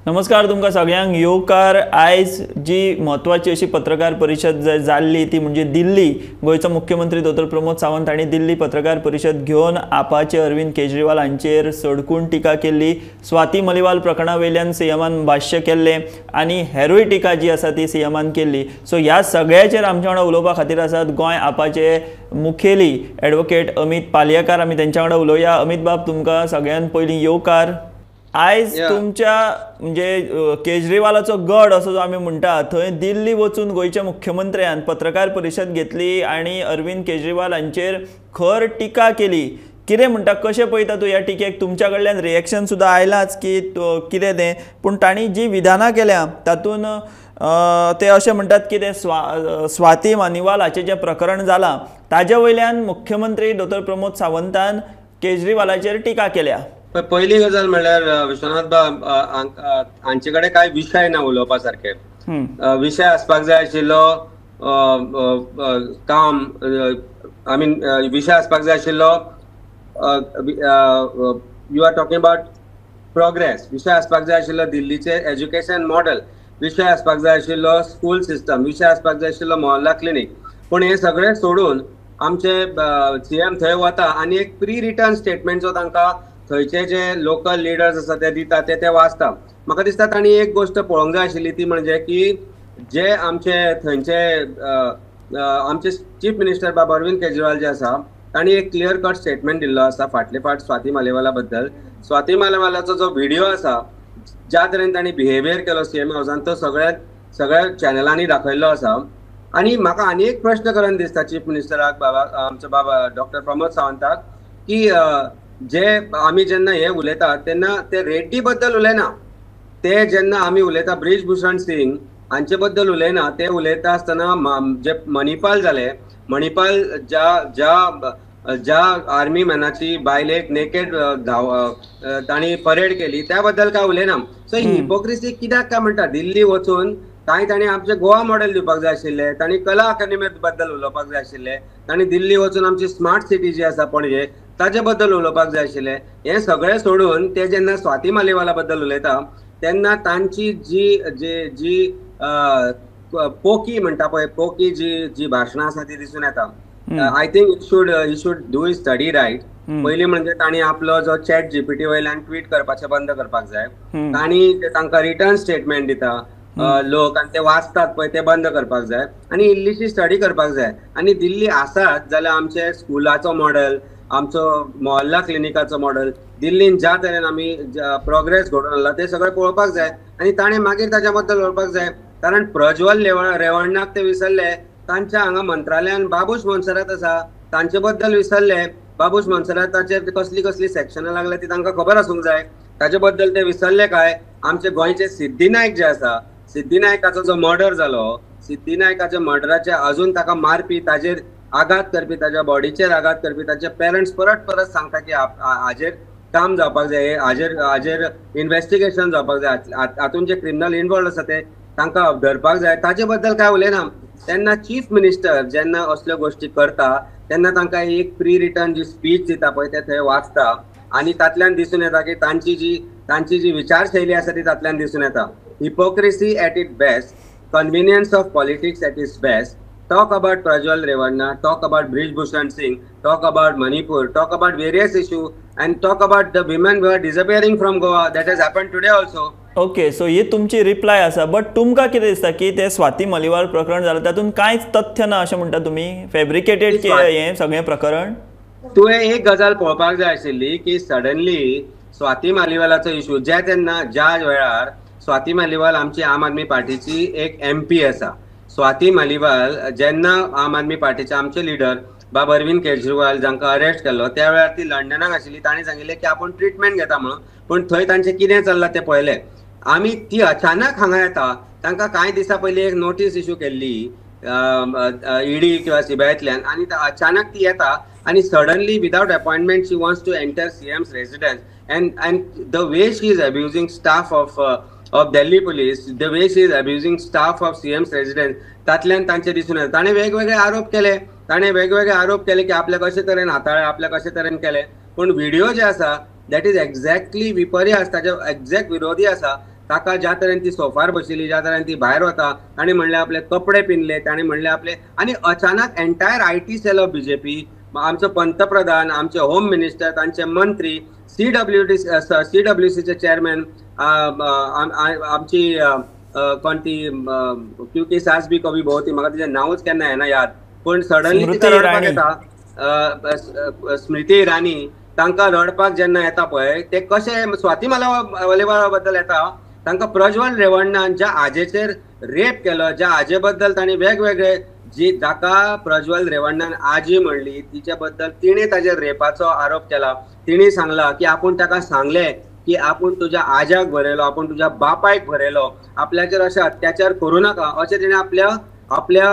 नमस्कार तुमकां सगळ्यांक येवकार. आयज जी म्हत्वाची अशी पत्रकार परिशद जाल्ली ती म्हणजे दिल्ली गोंयचो मुख्यमंत्री दोतोर प्रमोद सावंत हांणी दिल्ली पत्रकार परिशद घेवन आपाचे अरविंद केजरीवाल हांचेर सडकून टिका केल्ली. स्वाती मलिवाल प्रकरणा वयल्यान सीएमान भाश्य केल्लें आनी हेरूय टिका जी आसा ती सीएमान केल्ली. सो ह्या सगळ्याचेर आमच्या वांगडा उलोवपा खातीर आसात गोंय आपाचे मुखेली एडवोकेट अमित पालयेकार. आमी तेंच्या वांगडा उलोवया. अमित बाब, तुमकां सगळ्यान पयलीं येवकार. आयज तुमच्या म्हणजे केजरीवालाचो गड असो जो आमी म्हणटा थंय दिल्ली वचून गोंयच्या मुख्यमंत्र्यान पत्रकार परिशद घेतली आनी अरविंद केजरीवाल हांचेर खर टिका केली. कितें म्हणटा, कशें पळयता तूं ह्या टिकेक? तुमच्या कडल्यान रिएक्शन सुद्दां आयलाच की कितें तें, पूण तांणी जी विधानां केल्या तातूंत ते अशें म्हणटात की तें स्वाती मानिवाल हाचें जें प्रकरण जालां ताजे वयल्यान मुख्यमंत्री दोतोर प्रमोद सावंतान केजरीवालाचेर टिका केल्या. पयली गजाल म्हणल्यार विश्वनाथ बाब, हांचे कडेन कांय विशय ना उलोवपा सारके. विशय आसपाक जाय आशिल्लो काम, I mean विशय आसपाक जाय आशिल्लो you are talking about progress, विशय आसपाक जाय आशिल्लो दिल्लीचे एज्युकेशन मॉडेल, विशय आसपाक जाय आशिल्लो स्कूल सिस्टम, विशय आसपाक जाय आशिल्लो मोहल्ला क्लिनीक. पूण हे सगळें सोडून आमचे सीएम थंय वता आनी एक प्री रिटर्न स्टेटमेंट जो तांकां थंयचे जे लोकल लिडर्स आसा ते दिता ते वाचता. म्हाका दिसता तांणी एक गोश्ट पळोवंक जाय आशिल्ली ती म्हणजे की जे आमचे थंयचे आमचे चीफ मिनिस्टर बाब अरविंद केजरीवाल जे आसा तांणी एक क्लियर कट स्टेटमेंट दिल्लो आसा फाटले फाट स्वाती मालेवाला बद्दल. स्वाती मालेवालाचो जो व्हिडिओ आसा, ज्या तरेन तांणी बिहेवियर केलो सीएम हावसान तो सगळ्या चॅनलांनी दाखयल्लो आसा. आनी म्हाका आनी एक प्रश्न करून दिसता चीफ मिनिस्टराक बाबा आमच्या बाबा डॉक्टर प्रमोद सावंताक की जे आमी जेन्ना हे उलयता तेन्ना ते रेड्डी बद्दल उलयना, ते जेन्ना आमी उलयता ब्रिजभूषण सिंग हांचे बद्दल उलयना, ते उलयता आसतना जे मणिपाल जाले, मणिपाल ज्या ज्या ज्या आर्मी मॅनाची बायलेक नेकेड तांणी परेड केली त्या बद्दल काय उलयना. सो हिपोक्रेसी कित्याक काय म्हणटा? दिल्ली वचून कांय तांणी आमचे गोवा मॉडेल दिवपाक जाय आशिल्ले, तांणी कला अकादमी बद्दल उलोवपाक जाय आशिल्ले, तांणी दिल्ली वचून आमची स्मार्ट सिटी जी आसा पणजे ताजे बद्दल उलोवपाक जाय आशिल्ले. हे सगळें सोडून ते जेन्ना स्वाती मालेवाला बद्दल उलयता तेन्ना तांची जी जी जी पोकी म्हणटा पळय, पोकी जी जी भाशणां आसा ती दिसून येता. I think it should he should do his study right. पयलीं म्हणजे तांणी आपलो जो चॅट जीपीटी वयल्यान ट्वीट करपाचें बंद करपाक जाय. तांणी तांकां रिटर्न स्टेटमेंट दिता लोक आनी ते वाचतात पळय ते बंद करपाक जाय आनी इल्लीशी स्टडी करपाक जाय. आनी दिल्ली आसात जाल्यार आमचे स्कुलाचो मॉडेल, आमचो मोहल्ला क्लिनिकाचो मॉडेल, दिल्लीन ज्या तरेन आमी प्रोग्रेस घडोवन हाडला ते सगळें पळोवपाक जाय आनी ताणें मागीर ताच्या बद्दल उलोवपाक जाय. कारण प्रज्वल रेवण्णाक ते विसरले, तांच्या हांगा मंत्रालयान बाबूश मोन्सेरात आसा तांचे बद्दल विसरले. बाबूश मोन्सेराताचेर कसली कसली सेक्शनां लागल्या ती तांकां खबर आसूंक जाय, ताचे बद्दल ते विसरले काय? आमचे गोंयचे सिद्धी नायक जे आसा, सिद्धी नायकाचो जो मर्डर जालो, सिद्धी नायकाच्या मर्डराचे अजून ताका मारपी, ताजेर आघात करपी, ताच्या बॉडीचेर आघात करपी ताचे पेरंट्स परत परत सांगता की हाजेर काम जावपाक जाय, हाजेर इन्वेस्टिगेशन जावपाक जाय, हातून जे क्रिमिनल इनवॉल्व आसा ते तांकां धरपाक जाय. ताजे बद्दल काय उलयना. तेन्ना चीफ मिनिस्टर जेन्ना असल्यो गोश्टी करता तेन्ना तांकां एक प्री रिटर्न जी स्पीच दिता पळय ते थंय वाचता आनी तातल्यान दिसून येता की तांची जी विचारशैली आसा ती तातल्यान दिसून येता. Hypocrisy at its best, convenience of politics at its best. Talk about Prajwal Revanna, talk about Brijbhushan Singh, talk about Manipur, talk about various issues and talk about the women who are disappearing from Goa. That has happened today also. Okay, so ही तुमची reply आसा, but तुमकां कितें दिसता की ते स्वाती मलिवाल प्रकरण जालां तातूंत कांयच तथ्य ना अशें म्हणटा तुमी? फेब्रिकेटेड हें सगळें प्रकरण? तुवें एक गजाल पळोवपाक जाय आशिल्ली की सडनली स्वाती मालिवालाचो इशू ज्या तेन्ना ज्या वेळार स्वाती मालिवाल आमची आम आदमी पार्टीची एक एमपी आसा, स्वाती मालिवाल जेन्ना आम आदमी पार्टीचे आमचे लिडर बाब अरविंद केजरीवाल जांकां अरेस्ट केल्लो त्या वेळार ती लंडनाक आशिल्ली. तांणी सांगिल्लें की आपूण ट्रिटमेंट घेता म्हणून, पूण थंय तांचें कितें चल्लां तें पळयलें आमी. ती अचानक हांगा येता, तांकां कांय दिसां पयलीं एक नोटीस इशू केल्ली ईडी किंवा सीबीआयतल्यान आनी अचानक ती येता आनी suddenly without appointment she wants to enter CM's residence and the way she is abusing staff of Delhi police, the way she is abusing staff of CM's residence, तातल्यान तांचे दिसून येता. ताणें वेगवेगळे आरोप केले, ताणें वेगवेगळे आरोप केले की आपल्याक कशे तरेन हाताळ्ळे, आपल्याक कशे तरेन केले, पूण व्हिडिओ जे आसा that is exactly विपर्यास, ताजे एक्झॅक्ट विरोधी आसा. ताका ज्या तरेन ती सोफार बशिल्ली, ज्या तरेन ती भायर वता, ताणें म्हणलें आपले कपडे पिनले, ताणें म्हणलें आपले, आनी अचानक entire IT cell of BJP, आमचो पंतप्रधान, आमचे होम मिनिस्टर, तांचे मंत्री, सीडब्ल्यूसीचे चेअरमॅन, आमची कोण ती क्यूकी सास बी कवी भोवती, म्हाका तिचें नांवूच केन्ना येना याद, पूण सडनली तिका रडपाक येता, स्मृती इराणी, तांकां रडपाक जेन्ना येता पळय ते कशे स्वाती मालेवाला बद्दल येता, तांकां प्रज्वल रेवण्णान ज्या आजेचेर रेप केलो, ज्या आजे बद्दल तांणी वेगवेगळे, जी जाका प्रज्वल रेवण्णान आजी म्हणली तिच्या बद्दल तिणें ताजेर रेपाचो आरोप केला. तिणें सांगला की आपूण ताका सांगलें की आपूण तुज्या आज्याक भरयलो, आपूण तुज्या बापायक भरयलो, आपल्याचेर अशे अत्याचार करूं नाका, अशें तिणें आपल्या आपल्या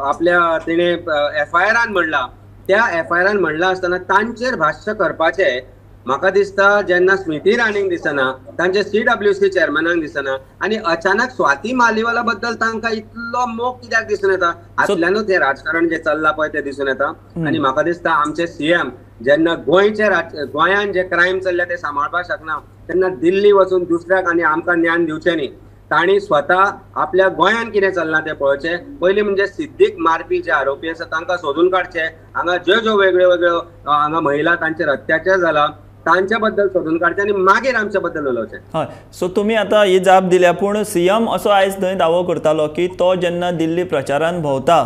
आपल्या तिणें एफआयआरान म्हणलां. त्या एफआयआरान म्हणलां आसतना तांचेर भाश्य करपाचें म्हाका दिसता जेन्ना स्मृती इराणीक दिसना, तांचे सीडब्ल्यूसी चेअरमॅनाक दिसना, आनी अचानक स्वाती मालिवाला बद्दल तांकां इतलो मोग कित्याक दिसून येता? हातल्यानूच हें राजकारण जें चल्लां पळय तें दिसून येता. आनी म्हाका दिसता आमचे सीएम जेन्ना गोंयचे गोंयान जे क्रायम चल्ल्या ते सांबाळपाक शकना तेन्ना दिल्ली वचून दुसऱ्याक आनी आमकां ज्ञान दिवचें न्ही. तांणी स्वता आपल्या गोंयान कितें चल्लां तें पळोवचें. पयलीं म्हणजे सिद्दीक मारपी जे आरोपी आसा तांकां सोदून काडचे. हांगा ज्यो ज्यो वेगळ्यो वेगळ्यो हांगा महिला तांचेर अत्याचार जाला तांच्या बद्दल सोदून काडचें आनी मागीर आमच्या बद्दल उलोवचें. हय, सो तुमी आतां ही जाप दिल्या, पूण सीएम असो आयज थंय दावो करतालो की तो जेन्ना दिल्ली प्रचारान भोंवता,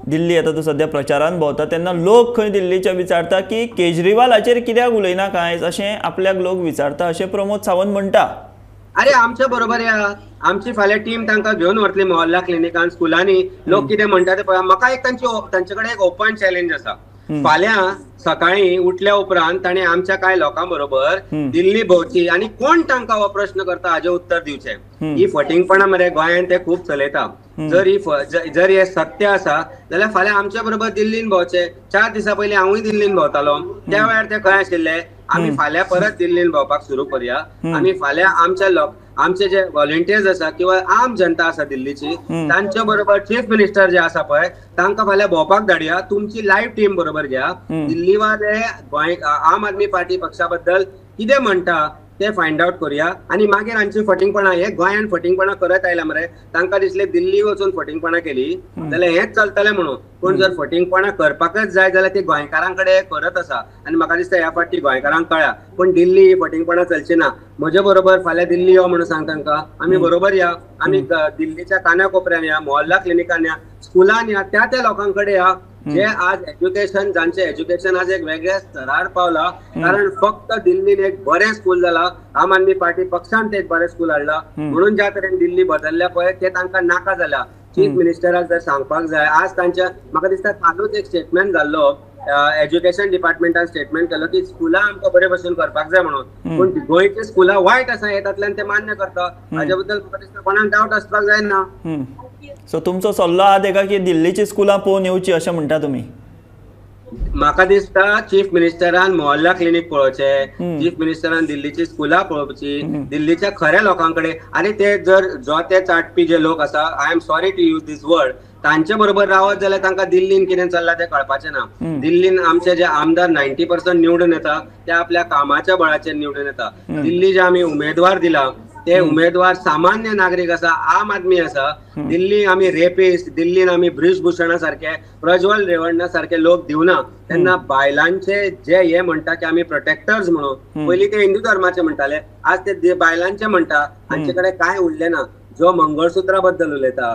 दिल्ली आतां तो सद्या प्रचारान भोंवता तेन्ना लोक खंय दिल्लीचे विचारता की केजरीवालाचेर कित्याक उलयना कांय अशें आपल्याक लोक विचारता अशें प्रमोद सावंत म्हणटा. अरे आमच्या बरोबर या, आमची फाल्यां टीम तांकां घेवन वतली मोहल्ला क्लिनिकान, स्कुलांनी लोक कितें म्हणटा ते पळय. म्हाका एक तांचे कडेन एक ओपन चॅलेंज आसा. फाल्यां सकाळीं उठल्या उपरांत ताणें आमच्या कांय लोकां बरोबर दिल्ली भोंवची आनी कोण तांकां हो प्रश्न करता हाजें उत्तर दिवचें. ही फटींगपणां मरे गोंयांत ते खूब चलयता. जर हे सत्य आसा जाल्यार फाल्यां आमच्या बरोबर दिल्लीन भोंवचें. 4 दिसां पयलीं हांवूय दिल्लीन भोंवतालो, त्या वेळार ते खंय आशिल्ले? आमी फाल्यां परत दिल्लीन भोंवपाक सुरू करुया. आमी फाल्यां आमच्या लोक, आमचे जे व्हॉलंटियर्स आसा किंवा आम जनता आसा दिल्लीची तांच्या बरोबर चीफ मिनिस्टर जे आसा पळय तांकां फाल्यां भोंवपाक धाडया. तुमची लायव्ह टीम बरोबर घ्या. दिल्लीवाले गोंय आम आदमी पार्टी पक्षा बद्दल कितें म्हणटा ते फायंड आवट करुया आनी मागीर हांची फटींगपणां, हे गोंयान फटींगपणां करत आयला मरे, तांकां दिसलें दिल्ली वचून फटींगपणां केली जाल्यार हेंच चलतलें म्हणून. पूण जर फटींगपणां करपाकच जाय जाल्यार ती गोंयकारां कडेन करत आसा आनी म्हाका दिसता ह्या फावटी गोंयकारांक कळ्ळा. पूण दिल्ली ही फटींगपणां चलची ना. म्हजे बरोबर फाल्यां दिल्ली यो म्हणून सांग तांकां, आमी बरोबर या, आमी दिल्लीच्या काना कोपऱ्यान या, मोहल्ला क्लिनिकान या, स्कुलान या, त्या त्या लोकां कडेन या जे आज एज्युकेशन, जांचे एज्युकेशन आज एक वेगळ्या स्तरार पावला. कारण फक्त दिल्लीन एक बरें स्कूल जाला, आम आदमी पार्टी पक्षान ते एक बरें स्कूल हाडला म्हणून ज्या तरेन दिल्ली बदलल्या पळय ते तांकां नाका जाला. चीफ मिनिस्टराक जर सांगपाक जाय आज तांच्या, म्हाका दिसता कालूच एक स्टेटमेंट जाल्लो, एज्युकेशन डिपार्टमेंटान स्टेटमेंट केलो की स्कुलां आमकां बरे भशेन करपाक जाय म्हणून, पूण गोंयची स्कुलां वायट आसा हे तातल्यान ते मान्य करता. हाजे बद्दल म्हाका दिसता कोणाक डावट आसपाक जायना. सो तुमचो सल्लो आहा तेका की दिल्लीची स्कुलां पळोवन येवची अशें म्हणटा तुमी? म्हाका दिसता चीफ मिनिस्टरान मोहल्ला क्लिनीक पळोवचें, चीफ मिनिस्टरान दिल्लीची स्कुलां पळोवची, दिल्लीच्या खऱ्या लोकां कडेन. आनी ते जर जो ते चाटपी जे लोक आसा, I am sorry to use this word, तांचे बरोबर रावत जाल्यार तांकां दिल्लीन कितें चल्लां तें कळपाचें ना. दिल्लीन आमचे जे आमदार 90% निवडून येता ते आपल्या कामाच्या बळाचेर निवडून येता. दिल्ली जे आमी उमेदवार दिला ते उमेदवार सामान्य नागरीक आसा, आम आदमी आसा. दिल्ली आमी रेपिस्ट, दिल्लीन आमी ब्रिजभूषणा सारखे, प्रज्वल रेवण्णा सारखे लोक दिवना. तेन्ना बायलांचे जे हे म्हणटा की आमी प्रोटेक्टर्स म्हणून, पयलीं ते हिंदू धर्माचे म्हणटाले, आज ते बायलांचे म्हणटा. हांचे कडेन कांय उरलें ना. जो मंगळसुत्रा बद्दल उलयता,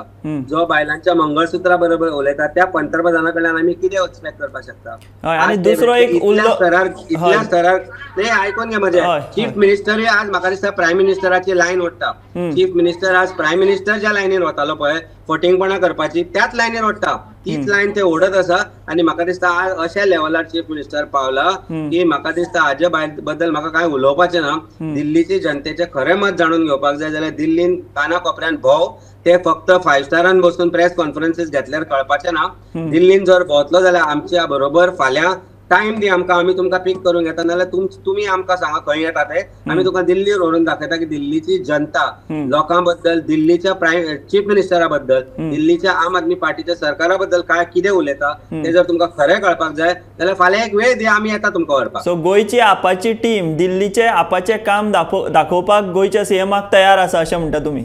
जो बायलांच्या मंगळसुत्रा बरोबर उलयता, त्या पंतप्रधाना कडल्यान आमी कितें एक्सपेक्ट करपाक शकता? आनी दुसरो एक इतल्या स्तरार ते आयकून घे म्हजें. चीफ मिनिस्टरूय आज म्हाका दिसता प्रायम मिनिस्टराची लायन ओडटा. चीफ मिनिस्टर आज प्रायम मिनिस्टरच्या लायनीर वतालो पळय फटींगपणां करपाची, त्याच लायनीर ओडटा, तीच लायन ते ओडत आसा. आनी म्हाका दिसता आज अशा लेवलार चीफ मिनिस्टर पावला की म्हाका दिसता हाजे बद्दल म्हाका कांय उलोवपाचें ना. दिल्लीची जनतेचें खरें मत जाणून घेवपाक जाय जाल्यार दिल्लीन काना कोपऱ्यान भोंव, ते फक्त 5 स्टारान बसून प्रेस कॉन्फरन्सीस घेतल्यार कळपाचें ना. दिल्लीन जर भोंवतलो जाल्यार आमच्या बरोबर फाल्यां टायम दी आमकां, आमी तुमकां पीक करूंक येता, नाजाल्यार तुमी आमकां सांगा खंय येता ते, आमी तुका दिल्लीर व्हरून दाखयता की दिल्लीची जनता लोकां बद्दल, दिल्लीच्या प्रायम चीफ मिनिस्टरा बद्दल, दिल्लीच्या आम आदमी पार्टीच्या सरकारा बद्दल काय कितें उलयता ते जर तुमकां खरें कळपाक जाय जाल्यार फाल्यां एक वेळ दी, आमी येता तुमकां व्हरपाक. सो गोंयची आपाची टीम दिल्लीचे आपाचें काम दाखोवपाक गोंयच्या सीएमाक तयार आसा अशें म्हणटा तुमी?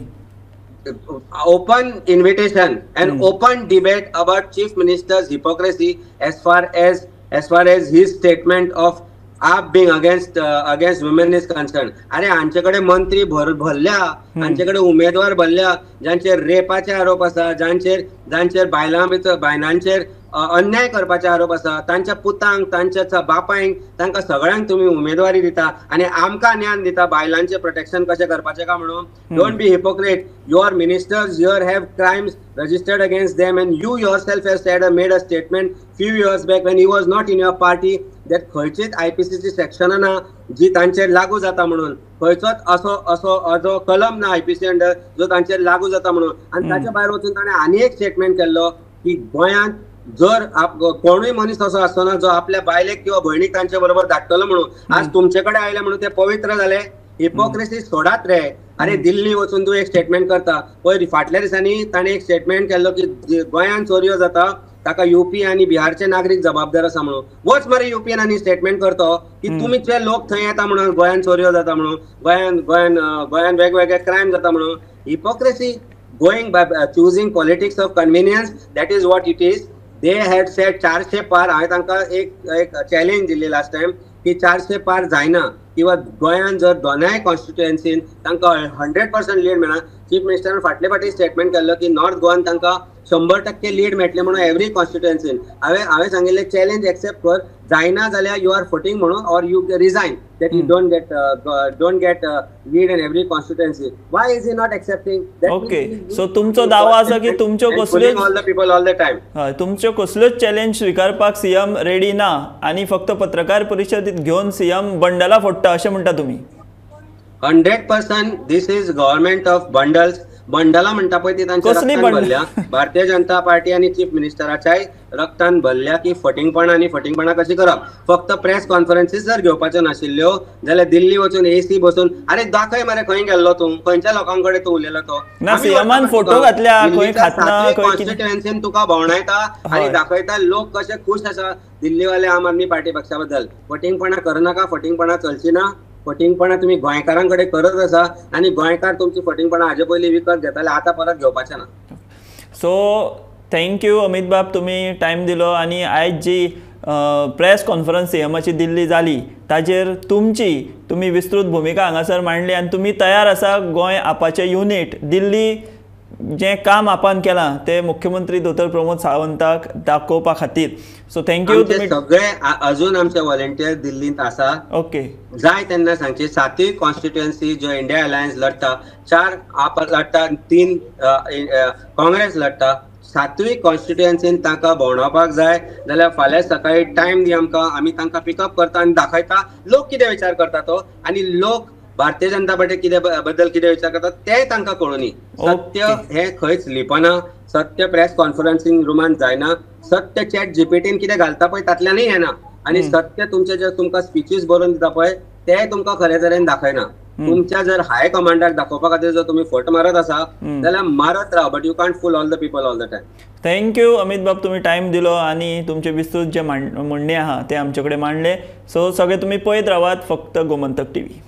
Open invitation and open debate about Chief Minister's hypocrisy as far as his statement of AAP being against women is concerned. अरे हांचे कडेन मंत्री भरल्या, हांचे कडेन उमेदवार भरल्या जांचेर रेपाचे आरोप आसा, जांचेर बायलां भितर बायलांचेर अन्याय करपाचे आरोप आसा, तांच्या पुतांक, तांच्या बापायंक, तांकां सगळ्यांक तुमी उमेदवारी दिता आनी आमकां ज्ञान दिता बायलांचें प्रोटेक्शन कशें करपाचें काय म्हणून. Don't be hypocrite. Your ministers here have crimes registered against them and you yourself have said made a statement few years back when he was not in your party that खंयचीच आयपीसीची सेक्शनां ना जी तांचेर लागू जाता म्हणून, खंयचोच असो असो असो कलम ना आयपीसी अंडर जो तांचेर लागू जाता म्हणून. आनी ताच्या भायर वचून ताणें आनी एक स्टेटमेंट केल्लो की गोंयांत जर कोणूय मनीस असो आसचो ना जो आपल्या बायलेक किंवा भयणीक तांचे बरोबर धाडटलो म्हणून. आज तुमचे कडेन आयले म्हणून ते पवित्र जाले? हिपोक्रेसी सोडात रे. अरे दिल्ली वचून तूं एक स्टेटमेंट करता, पयर फाटल्या दिसांनी ताणें एक स्टेटमेंट केल्लो की गोंयांत चोरयो जाता ताका युपी आनी बिहारचे नागरीक जबाबदार आसा म्हणून. वच मरे युपीन आनी स्टेटमेंट करतो की तुमीचे लोक थंय येता म्हणून गोंयांत चोरयो जाता म्हणून, गोंयांत गोंयांत गोंयांत वेगवेगळे क्रायम जाता म्हणून. Hypocrisy going by choosing politics of convenience, that is what it is. They had said 400 पार. हांवें तांकां एक एक चॅलेंज दिल्ली लास्ट टायम की 400 पार जायना किंवा गोंयांत जर दोनाय कॉन्स्टिट्युएन्सीन तांकां 100% लीड मेळना. चीफ मिनिस्टरान फाटले फाटी स्टेटमेंट केल्लो की नॉर्थ गोवान तांकां 100% लीड मेळटलें म्हणून एवरी कॉन्स्टिट्युएन्सीन. हांवें सांगिल्लें चॅलेंज एक्सेप्ट कर, जायना जाल्यार you are फटींग म्हणून or you resign that you don't get lead in every constituency. Why is he not accepting? Okay, so तुमचो दावो आसा की तुमच्यो कसल्योच all the people all the time, हय, तुमच्यो कसल्योच चॅलेंज स्विकारपाक सीएम रेडी ना आनी फक्त पत्रकार परिशद घेवन सीएम बंडला फोडटा अशें म्हणटा तुमी? 100% this is government of bundles. बंडलां म्हणटा पळय ती तांच्या रक्तान भरल्या. भारतीय जनता पार्टी आनी चीफ मिनिस्टराच्याय रक्तान भरल्या की फटींगपणां आनी फटींगपणां कशी करप. फक्त प्रेस कॉन्फरन्सीस जर घेवपाच्यो नाशिल्ल्यो जाल्यार दिल्ली वचून एसी बसून अरे दाखय मरे खंय गेल्लो तूं, खंयच्या लोकां कडेन तूं उलयलो तो. सीएमान फोटो घातल्या खंय खातना, कॉन्स्टिट्युएन्सीन तुका भोंवडायता आनी दाखयता लोक कशे खूश आसा दिल्लीवाले आम आदमी पार्टी पक्षा बद्दल. फटींगपणां करनाका, फटींगपणां चलची ना. फटींगपणां तुमी गोंयकारां कडेन करत आसा आनी गोंयकार तुमची फटींगपणां हाजे पयलीं विकत घेताले, आतां परत घेवपाचे ना. सो thank you Amit बाब, तुमी टायम दिलो आनी आयज जी प्रेस कॉन्फरन्स सीएमाची दिल्ली जाली ताजेर तुमची तुमी विस्तृत भुमिका हांगासर मांडली आनी तुमी तयार आसा गोंय आपाचें युनीट दिल्ली जें काम आपान केलां तें मुख्यमंत्री दोतोर प्रमोद सावंताक दाखोवपा खातीर. So thank you. सगळे अजून आमचे व्हॉलंटियर दिल्लींत आसा. ओके, जाय तेन्ना सांगचे. 7 कॉन्स्टिट्युएन्सी ज्यो इंडिया अलायन्स लढटा, 4 आप लढटा, 3 काँग्रेस लढटा, 7वीं कॉन्स्टिट्युएन्सीन तांकां भोंवडावपाक जाय जाल्यार फाल्यां सकाळी टायम दी आमकां, आमी तांकां पिकअप करता आनी दाखयता लोक कितें विचार करता तो आनी लोक भारतीय जनता पार्टी कितें बद्दल कितें विचार करतात तें तांकां कळुनी. सत्य हें खंयच लिपना, सत्य प्रेस कॉन्फरन्सिंग रुमान जायना, सत्य चॅट जीपीटीन कितें घालता पळय तातल्यानय येना आनी सत्य तुमचे जे तुमकां स्पिचीस बरोवन दिता पळय ते तुमकां खरे तरेन दाखयना. तुमच्या जर हाय कमांडाक दाखोवपा खातीर जर तुमी फट मारत आसा जाल्यार मारत राव, but you can't fool all the people all the time. Thank you Amit बाब, तुमी टायम दिलो आनी तुमचे विस्तृत जे म्हणणें आहा तें आमचे कडेन मांडलें. सो सगळे तुमी पळयत रावात फक्त गोमंतक टीव्ही.